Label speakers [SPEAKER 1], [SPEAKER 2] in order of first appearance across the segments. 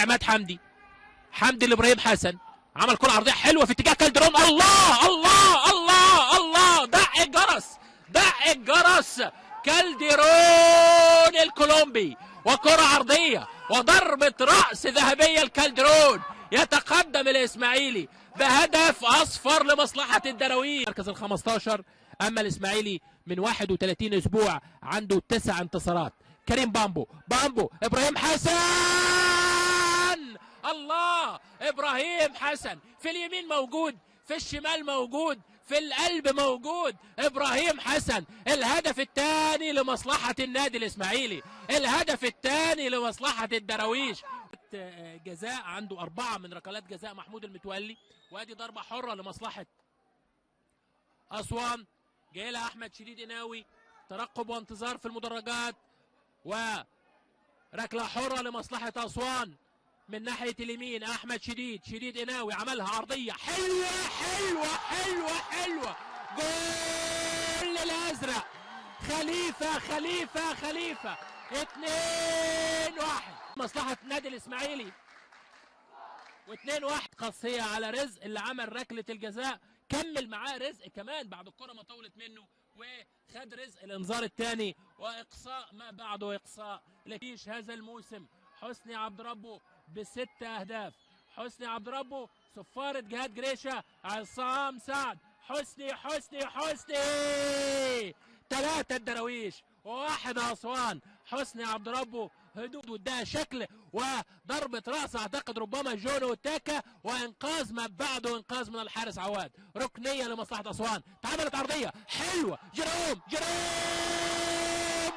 [SPEAKER 1] عماد حمدي، حمدي لابراهيم حسن، عمل كره عرضية حلوة في اتجاه كالدرون. الله الله الله الله، دق الجرس، دق الجرس، كالديرون الكولومبي، وكره عرضية وضربه راس ذهبية لكالدرون. يتقدم الاسماعيلي بهدف اصفر لمصلحة الدراويش. مركز ال 15. اما الاسماعيلي من 31 اسبوع عنده 9 انتصارات. كريم بامبو، بامبو، ابراهيم حسن، الله، ابراهيم حسن في اليمين موجود، في الشمال موجود، في القلب موجود. ابراهيم حسن الهدف الثاني لمصلحة النادي الاسماعيلي، الهدف الثاني لمصلحة الدراويش. جزاء عنده 4 من ركلات جزاء محمود المتولي، وادي ضربه حره لمصلحة اسوان. جاي لها احمد شديد قناوي، ترقب وانتظار في المدرجات، وركله حره لمصلحة اسوان من ناحية اليمين. احمد شديد، شديد قناوي عملها عرضية حلوة حلوة حلوة حلوة، جول الازرق، خليفة خليفة خليفة، 2-1 مصلحة النادي الاسماعيلي، و2-1 قصيه على رزق اللي عمل ركلة الجزاء. كمل معاه رزق كمان بعد الكره ما طولت منه، وخد رزق الانذار الثاني واقصاء ما بعده اقصاء. لكيش هذا الموسم حسني عبد ربه ب6 اهداف. حسني عبد ربه، صفارة جهاد جريشه، عصام سعد، حسني حسني حسني، 3 الدراويش و1 اسوان. حسني عبد ربه هدوء واداها شكل وضربه راس اعتقد ربما جونو تاكا، وانقاذ ما بعده انقاذ من الحارس عواد. ركنيه لمصلحة اسوان، اتعملت عرضية حلوة، جيروم، جيروم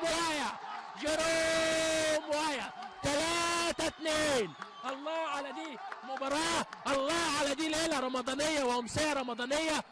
[SPEAKER 1] وايا، جيروم وايا، 3-2. الله على دي مباراة، الله على دي ليلة رمضانيه وامسيه رمضانيه.